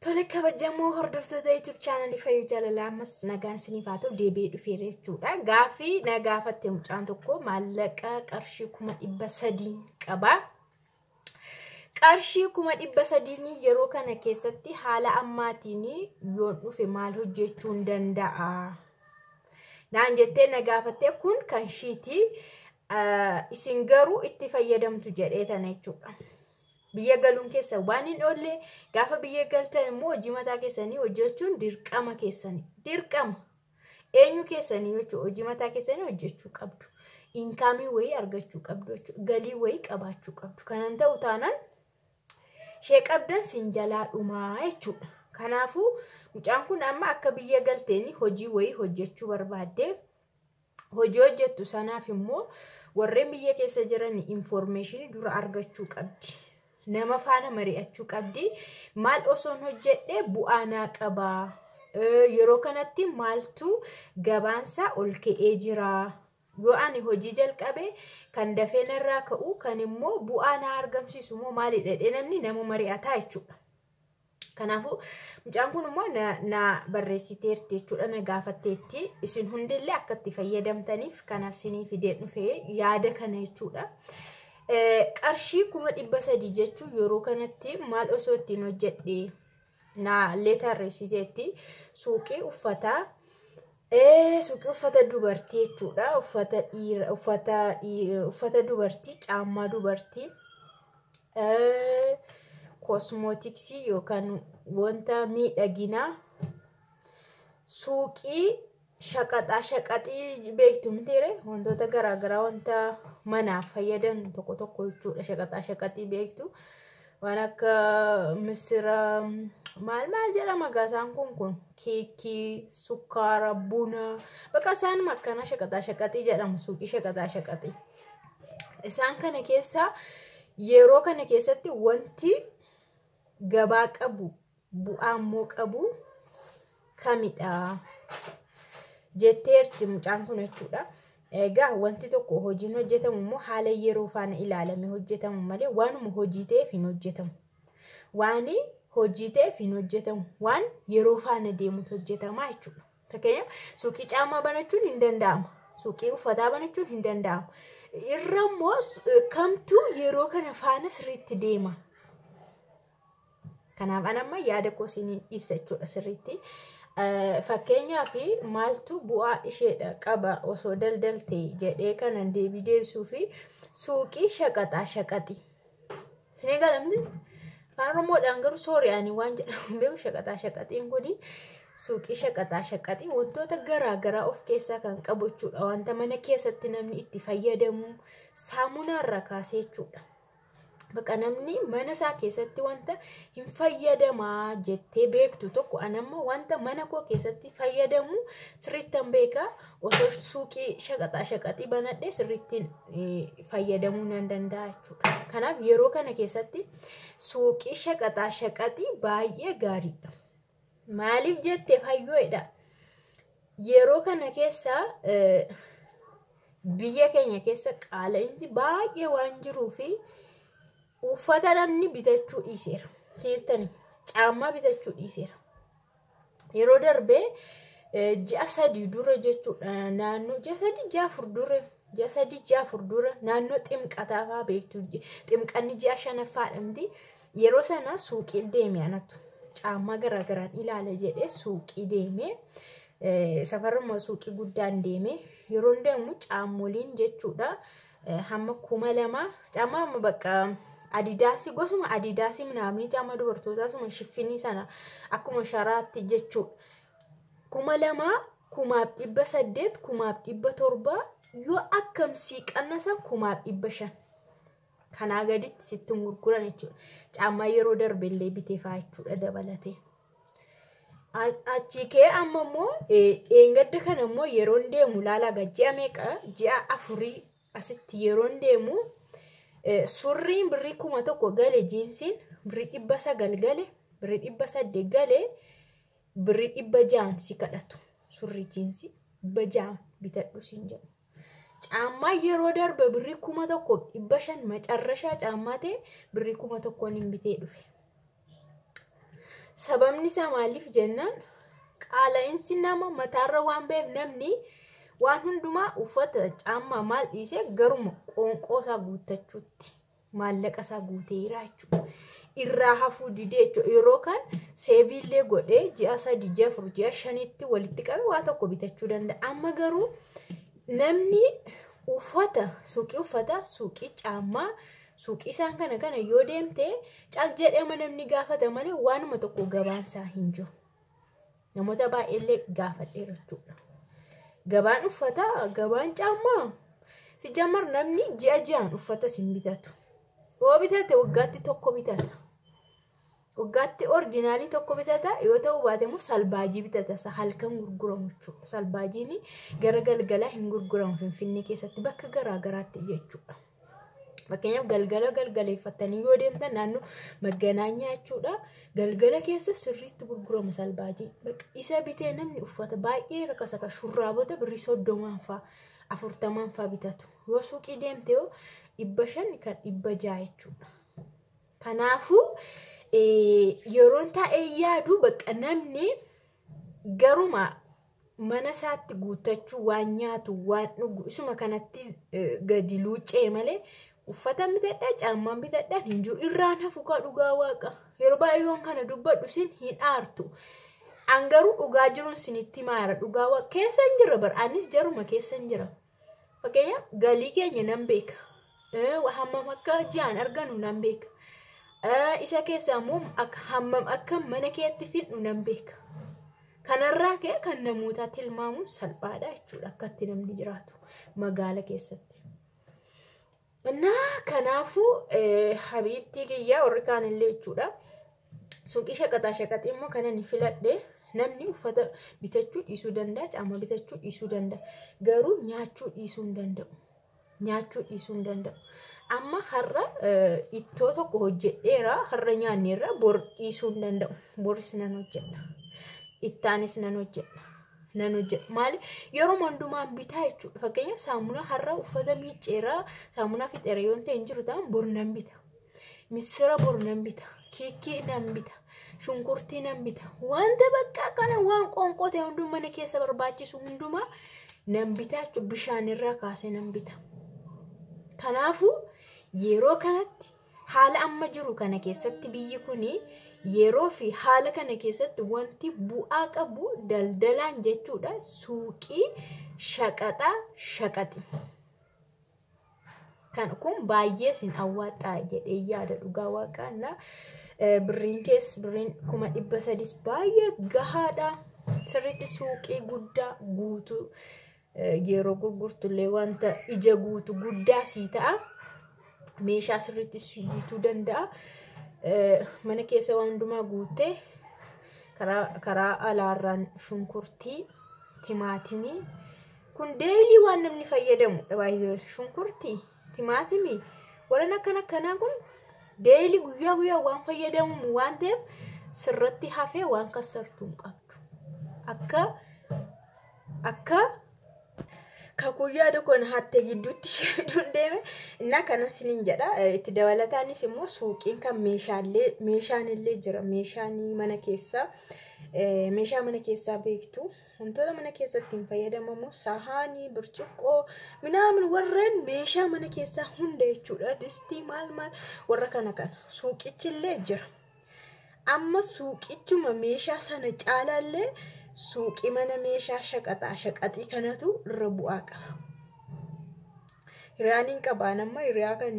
Tole, kabajamoo hordoftoota YouTube chaanalii Fayyuu Jaalalaa, ammas nagaan isiniif haa ta'u. Deebi'ee dhufeera jechuudha. Gaaffii na gaafatte mucaan tokko maallaqa qarshii 300,000 qaba. Qarshii 300,000 yeroo kana keessatti haala ammaatiin yoon dhufe maal hojjechuu hin danda'a? Naan jettee na gaafatte. Kun kan shiitii isin garuu itti fayyadamtu jedhee tana jechuudha. Biyya galuun keessa waan hin oolle, gaafa biyya galtan immoo hojii mataa keessanii hojjechuun dirqama keessanii. Dirqama. Eenyu keessanii jechuudha, hojii mataa keessanii hojjechuu qabdu. Income wayii argachuu qabdu jechuudha. Galii wayii qabaachuu qabdu. Kanan ta'u taanaan ishee qabdan sin jalaa dhumaa jechuudha. Kanaafuu mucaan kun amma akka biyya galteen hojii wayii hojjechuu barbaadde, hojii hojjettu sanaaf immoo warreen biyya keessa jiran information dura argachuu qabdi. Nama faana mari'achuu qabdi. Maal osoon hojjedhe bu'aa naa qabaa? Yeroo kanatti maaltu gabaansaa ol ka'ee jira? Yoo ani hojii jalqabe kan dafee narraa ka'u, kan immoo bu'aa naa argamsiisu immoo maalidha jedhee namni nama mari'ataa jechuudha. Kanaafuu mucaan kun immoo na barreessiteerti jechuudha, na gaafatteetti. Isin hundillee akka itti fayyadamtaniif kana isinii fidee dhufee yaada kana jechuudha. Qarshii 300,000 jechuun yeroo kanatti maal osoo ittiin hojjedhe na illee tarreessiteetti. Suuqii uffataa, suuqii uffata dubartii jechuudha. Uffata dhiira, uffata dubartii, caammaa dubartii, cosmetics yookaan wanta miidhaginaa, suuqii shaqaxaa shaqaxii beektu mitiire, wantoota garaagaraa wanta manaaf fayyadan tokko tokko jechuudha. Shaqaxaa shaqaxii beektu, waan akka misira, maal maal jedhama gaasaan kun keekii, sukkaara, buna, bakka isaan akkanaa shaqaxaa shaqaxii jedhamu, suuqii shaqaxaa shaqaxii. Isaan kana keessa yeroo kana keessatti wanti gabaa qabu, bu'aa immoo qabu kamidha jetteerti mucaan kun jechuudha. Egaa wanti tokko hojiin hojjetamu immoo haala yeroo faana ilaalamee hojjetamu malee waanuma hojii ta'eef hin hojjetamu. Waan hojii ta'eef hin hojjetamu. Waan yeroo faana deemutu hojjetama jechuudha. Fakkeenyaaf, suuqii caammaa banachuun hin danda'ama. Suuqii uffataa banachuun hin danda'amu. Irra immoo kamtuu yeroo kana faana sirriitti deema? Kanaaf an amma yaada koo isiniin ibsa jechuudha sirriitti. Fakkeenyaaf, maaltu bu'aa isheedha qaba osoo daldalte jedhee kanan deebii deebisuu fi suuqii shaqaxaa shaqaxii. Isinii galamti? Afaan Oromoodhaan garuu, sorry, ani waan jedhamu beeku. Shaqaxaa shaqaxiin kuni suuqii shaqaxaa shaqaxii wantoota garaa garaa of keessaa kan qabu jechuudha. Wanta mana keessatti namni itti fayyadamu saamunaarraa kaasee jechuudha. Bakka namni mana isaa keessatti wanta hin fayyadamaa jettee beektu tokko, anamma wanta mana koo keessatti fayyadamu sirriittan beekaa, osoo suuqii shaqaxaa shaqaxii banadhee sirriittiin fayyadamuu nan danda'a jechuudha. Kanaaf yeroo kana keessatti suuqii shaqaxaa shaqaxii baay'ee gaariidha. Maaliif jettee fayyoodha? Yeroo kana keessa biyya keenya keessa qaala'insi baay'ee waan jiruufi uffata namni bitachuu dhiiseera. Sittani caammaa bitachuu dhiiseera. Yeroo darbee ji'a 3 dura jechuudha, naannoo ji'a 3 ji'a 4 dura, ji'a 3 ji'a 4 dura, naannoo ximqataa fa'aa beektu, ximqanni ji'a shanaffaadha miti? Yeroo sana suuqii deeme, anatu caammaa garaagaraan ilaala jedhee suuqii deeme, safaruma suuqii guddaan deeme. Yeroo deemu caammoliin jechuudha hamma 2000 caammaa, amma bakka Adidas, gosuma Adidas minaamni, caammaa dubartootaa suma shiffinii sana akkuma sharaatti jechuudha. 2000, 1800, 1700, yoo akkam sii qannasan 1500. Kanaa gaditti sitti gurguran jechuudha. Caammaa yeroo darbe illee bitee fa'aa jechuudha dabalatee. Achi kee amma immoo dheengadda kana immoo yeroon deemu, laalaa, ji'a meeqa, ji'a 4 asitti yeroon deemu surriin birrii 1000 gale, jiinsiin birrii 900 gale, birrii 800 gale, birrii 600n si kadhatu. Surrii jiinsii 600n bitadhu siin jedhu. Caammaa yeroo darbe birrii 1500 macarrashaa caammaa ta'e birrii 1000n hin bitee dhufe. Sababni isaa maaliif jennaan qaala'insi nama mataarra waan ba'eef namni waan hundumaa uffata caammaa maal dhiisee garuma qoonqoo isaa guuttachuutti maallaqa isaa guuteera jechuudha. Irraa hafuu didee jechuudha. Yeroo kan seeviillee godhee ji'a 3, ji'a 4, ji'a 5tti walitti qabe waa tokko bitachuu danda'a. Amma garuu namni uffata suuqii uffataa, suuqii caammaa, suuqii isaan kana yoo deemte cal jedhama namni gaafata malee waanuma tokko gabaan isaa hin jiru. Namoota baay'eellee gaafadheera jechuudha. Gabaan uffataa, gabaan caammaa si jammar namni ji'a ji'aan uffata sin bitatu. Yoo bitate waggaatti tokko bitata. Waggaatti orjinaalii tokko bitata yoo ta'u baate immoo salbaajii bitata. Isa halkan gurguramu jechuudha. Salbaajiin gara galgalaa hin gurguramu Finfinnee keessatti bakka garaa garaatti jechuudha. Fakkeenyaaf galgala galgaleeffatanii yoo deemtan naannoo Magganaanyaa jechuudha. Galgala keessa sirriitti gurgurama salbaajiin. Isa bitee namni uffata baay'ee rakasa kan shurraabota birrii 30 fa'aa 40 fa'aa bitatu. Yoo suuqii deemte yoo 500 kan 600 jechuudha. Kanaafuu yeroon taa'ee yaadu bakka namni garuma mana isaatti guuttachuu waan nyaatu waan dhugu isuma kanatti gadi luuccee malee uffata bitadhaa caammaan bitadhaan hin jiru. Irraan hafu kaa dhugaa waaqa. Yeroo baay'ee yoon kana dubbadhu sin hin aartu. An garuu dhugaa jiruun sinitti maara dhugaa waaqa keessa hin jira bara anis jaruma keessa hin jira. Fakkeenyaaf galii keenya nan beeka. Hammam akka ji'aan arganu nan beeka. Isa keessaa immoo hammam akka mana keetti fidhu nan beeka. Kanarraa ka'e kan namootaa tilmaamuun salphaadha jechuudha akkatti namni jiraatu magaala keessatti. Innaa kanaafuu habiibtii kiyyaa warri kaanillee jechuudha. Suuqii shaqaxaa shaqaxii immoo kanan filadhe namni uffata bitachuu dhiisuu danda'a, caammaa bitachuu dhiisuu danda'a. Garuu nyaachuu dhiisuu hin danda'u. Nyaachuu dhiisuu hin danda'u. Amma har'a ittoo tokko hojjedheera, har'a nyaanneerra bor dhiisuu hin danda'u. Boris nan hojjedha. Ittaanis nan hojjedha. Nan hojjedha. Maali? Yeroo hundumaan bitaa jechuudha. Fakkeenyaaf saamunaa har'a uffata miicceera, saamunaa fixeera yoo ta'e hin jiru ta'an bor nan bita. Misira bor nan bita. Kiikii nan bita. Shunkurtii nan bita. Wanta bakka kana waan qoonqoo ta'e hundumaa mana keessa barbaachisu hundumaa nan bita jechuudha. Bishaanirraa kaasee nan bita. Kanaafuu yeroo kanatti haala amma jiru kana keessatti biyyi kuni yeroo fi haala kana keessatti wanti bu'aa qabu daldalaan jechuudha suuqii shaqaxaa shaqaxi. Kan kun baay'ee sin awwaaxaa jedhee yaada dhugaa waaqaanna. Birriin keessa birriin 300,000 baay'ee gahaadha. Sirriitti suuqii guddaa guutuu yeroo gurgurtullee wanta ija guutuu guddaa sii ta'a. Meeshaa sirriitti si guutuu danda'a. Mana keessa waan hundumaa guuttee karaa alaarraan shunkurtii, timaatimii kun deelii waan namni fayyadamudha baay'ee. Shunkurtii, timaatimii warreen akkana akkanaa kun deelii guyyaa guyyaa waan fayyadamu waan ta'eef sirratti hafee waan kassartuu hin qabdu. Akka kakuu yaada kun hatte gidduutti ishee deeme innaa kana siniin jedha. Itti dabalataanis immoo suuqiin kan meeshaan illee jira. Meeshaan mana keessaa meeshaa mana keessaa beektu wantoota mana keessatti hin fayyadamamu sahaanii, birciqqoo, minaamin warreen meeshaa mana keessaa hunda jechuudha. Distii maal maal warra kana kana suuqichillee jira. Amma suuqichuma meeshaa sana caalaallee suuqii mana meeshaa shaqaxaa shaqaxii kanatu irra bu'aa qaba. Hiriyaan hin qabaan amma hiriyaa kan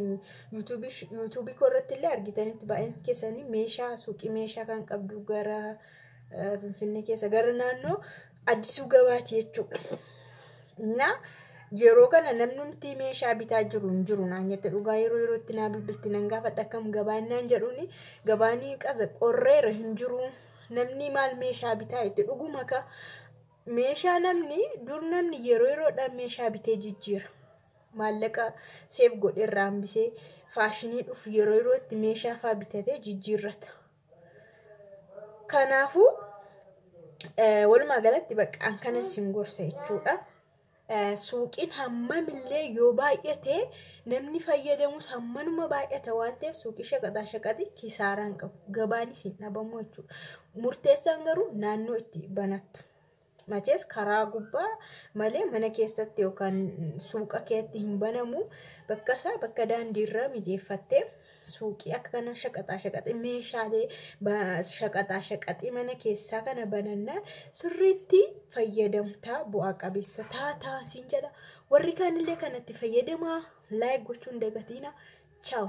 yuutuubii irratti illee argitanitti baay'een keessanii meeshaa suuqii meeshaa kan qabdu gara Finfinnee keessa gara naannoo Addisuu gabaati jechuudha. Innaa yeroo kana namni meeshaa bitaa jiru hin jiru naan jette dhugaa yeroo yerootti naa bilbilti nan gaafadha akkam gabaan naan jedhuuni gabaanii qaza qorreera hin jiru. Namni maal meeshaa bitaa itti dhuguma ka meeshaa namni dur namni yeroo yeroodhaan meeshaa bitee jijjiira. Maallaqa seef godhee irraa hambisee faashinii dhufu yeroo yerootti meeshaa faa bitatee jijjiirrata. Kanaafuu walumaa galatti bakka an kana sin gorsa jechuudha. Suuqiin hammamillee yoo baay'ate, namni fayyadamus hammanuma baay'ata waan ta'eef, suuqii shaqaxaa shaqaxii kisaaraa hin qabu. Gabaanis hin dhabamu jechuudha. Murteessaan garuu naannoo itti banattu. Machees karaa gubbaa malee mana keessatti yookaan suuqa keetti hin banamu. Bakka isaa bakka daandiirra mijeeffattee suuqii akka kana shaqaxaa shaqaxii, meeshaalee shaqaxaa shaqaxii mana keessaa kana banannaan sirriitti fayyadamtaa, bu'aa qabeessa taataa siin jedha. Warri kaanillee kanatti fayyadamaa, like gochuun dagatiina. Chaaw.